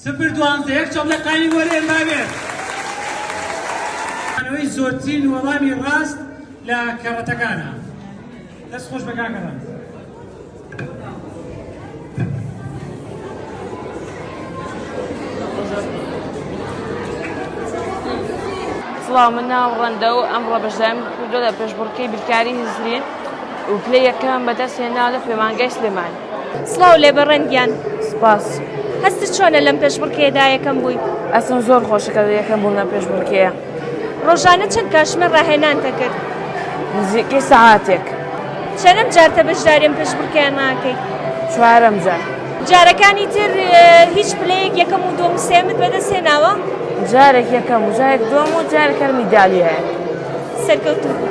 سفر دوانزە یەک چەپڵە قایم وەرێن بابێت. ئەوەی زۆرترین وەڵامی ڕاست لە کەڕەتەکانە. دەست خۆش بە کاکە ڕەند. سڵاو من ناوم ڕەندە و ئەمڕۆ بەشداریم کردووە لە پێشبڕکێی بیرکاری هزری و پلەی یەکەمم بەدەست هێنا لە پەیمانگای سلێمانی. سڵاو لێبە ڕەند گیان. سپاس. هەستت چۆنە لەم پێشبڕکێیەدا یەکەم بووی؟ هەستم زۆر خۆشە کە یەکەم بووم لەم پێشبڕکێیە. ڕۆژانە چەند کاتژمێر ڕاهێنانت ئەکرد؟ نزیکەی سەعاتێک. چەنەم جارتە بەشداری ئەم پێشبڕکێیانە ئەکەیت؟ چوارەم جار. جارەکانی تر هیچ پلەیەک یەکەم و دووەم و سێیەمت بەدەست هێناوە؟ جارێک یەکەم و جارێک دووەم و جارێک هەر میدالیایەک. سەرکەوتوو بی.